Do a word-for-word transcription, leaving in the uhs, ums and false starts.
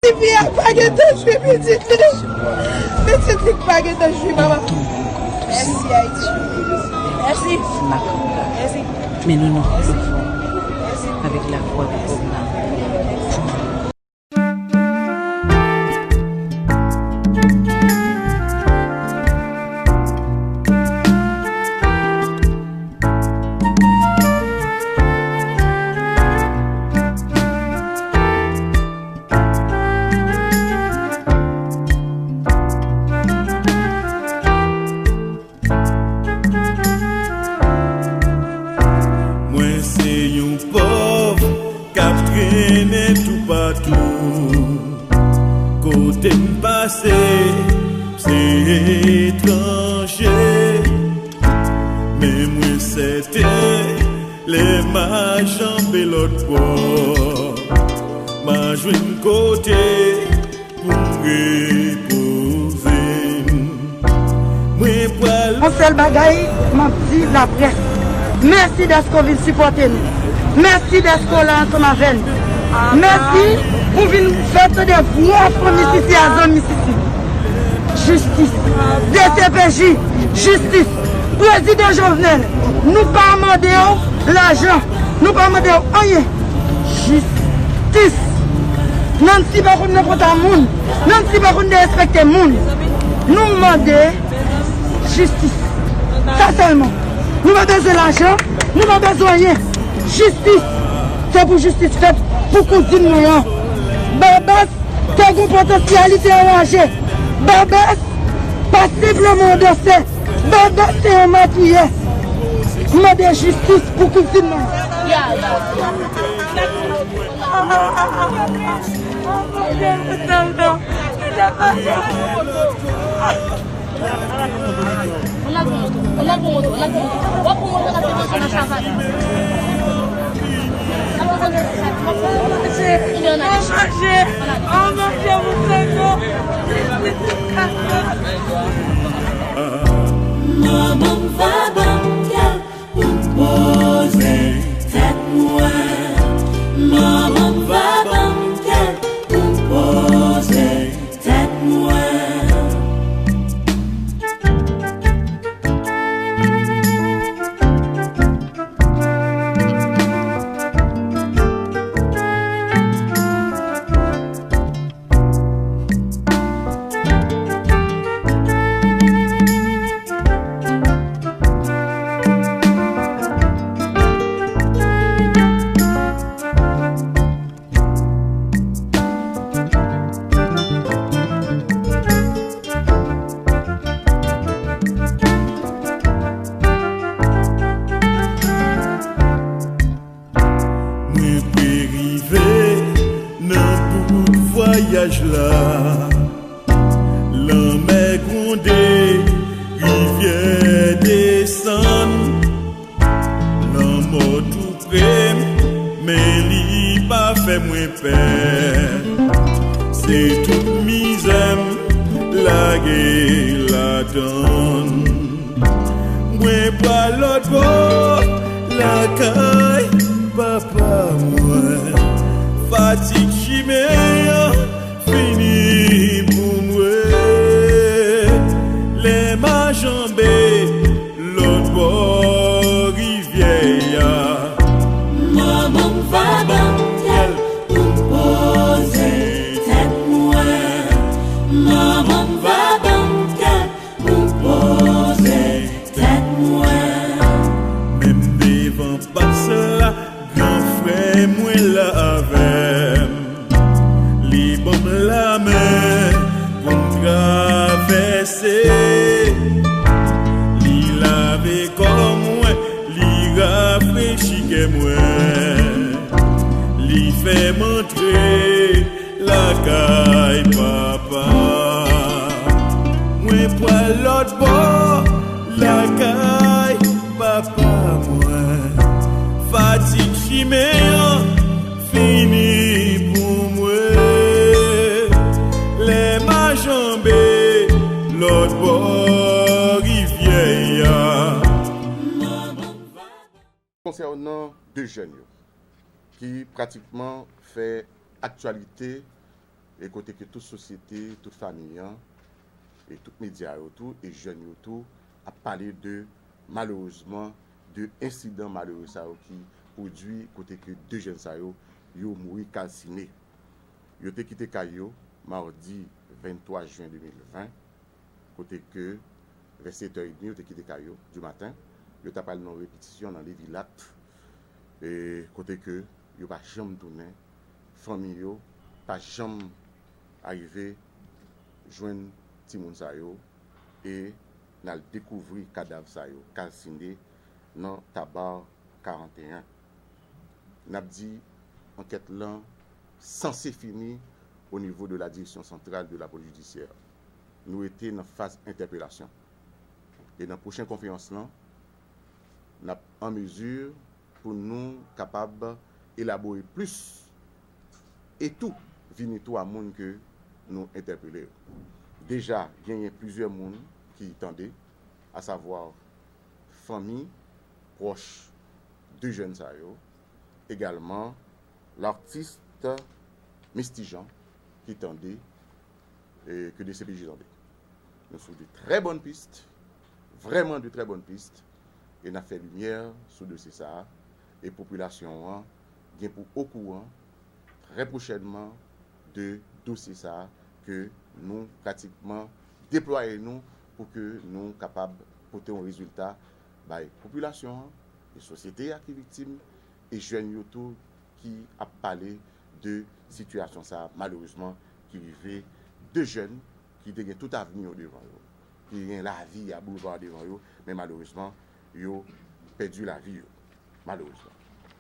Ti fi a pa gentan jwi pitit li. Pitit li pa gentan jwi, mama. Mèsi, Ayiti. Mèsi. Mèsi. Men nou, nou, nou fò. Avèk lafwa, avèk lafwa. Mwen se yon pòv k ap trennen toupatou. Kote m pase, m se etranje. Men mwen sèten, lè m a janbe lòt bò, m a jwenn kote pou m repoze m. Mwen pral Yon sèl bagay, m ap di laprès, mèsi dèske w vin sipòte nou. Mèsi dèske w la ansanm avè n. Mèsi pou vin fè tande vwa fanmi Sisi a, zanmi Sisi. Jistis. D C P J, jistis. Prezidan Jovenel, nou pa mande w lajan, nou pa mande w anyen. Jistis. Nancy pa konn nan konta moun. Nancy pa konn derespekte moun. Nou mande jistis. Sa sèlman. Nou pa bezwen lajan, nou pa bezwen anyen. Jistis. Se pou jistis fèt pou kouzin mwen an. Babas te gen potansyalite anraje. Babas pa senpleman yon dansè. Babas se yon matiyè. M mande jistis pou kouzin mwen. Ann al pran moto, ann al pran moto, ann al pran moto. W ap pran moto k ap depanse nan chaval. Ann ale. Ann ale. Manman m va ban m kè pou m poze tèt mwen. Manman m va ban m kè pou m poze tèt mwen. Mwen pre rive nan bout vwayaj la. Lanmè gwonde, rivyè desann. Lanmò tou pre m, men li pa fè mwen pè. Se tout mizè m lage ladann. Mwen pral lòt bò lakay papa mwen. Fatig chimen an fini pou mwen. Lè m a janbe lòt bò rivyè a. Manman m va ban m kè pou m poze tèt mwen. Manman m va ban m kè pou m poze tèt mwen. Menm devan bas la, gran frè mwen la avè m. Li ban m lamen pou m travèse. Li lave kò mwen, li rafrechi kè mwen. Li fè m antre lakay papa. Mwen pral lòt bò lakay papa mwen. Fatig chimen an fini pou mwen. Lè m a janbe lòt bò rivyè a. Konsènan de jèn yo ki pratikman fè aktyalite e kote ke tout sosyete, tout fanmi an, e tout medya yo tou, e jèn yo tou, ap pale de, malerezman, de ensidan malere sa yo ki pwodui kote ke de jèn sa yo, yo mouri kalsine. Yo te kite kay yo madi venntwa jen de mil ven, kote ke vè sèt è edmi yo te kite kay yo di maten. Yo t ap al nan repetisyon nan Levilat, e kote ke yo pa janm tounen. Fanmi yo pa janm arive jwenn timoun sa yo, e n al dekouvri kadav sa yo kalsine nan Tabar karanteyen. N ap di, ankèt lan sanse fini o nivo de la Direction Centrale de la Police Judiciaire. Nou rete nan faz entèpelasyon. E nan pwochen konferans lan, n ap an mezi pou nou kapab elabore plis e tou vini tou a moun ke nou entèpele yo. Deja, genyen plizyè moun ki tande, asavwa fanmi, pwòch de jèn sa yo, egalman, latis Misty Jean ki tande, e ke D C P J tande. Nou sou de trè bòn pis, vrèman de trè bòn pis, e n ap fè limyè sou dosye sa a, e popilasyon an gen pou okouran trè pwochènman de dosye sa a ke nou pratikman deplwaye nou pou ke nou kapab pote yon rezilta bay popilasyon an, e sosyete a ki viktim, e jèn yo tou ki ap pale de sitiyasyon sa a, malerezman, ki rive de jèn ki te gen tout avni yo devan yo, ki gen lavi a boulva devan yo, men malerezman, yo pèdi lavi yo, malerezman.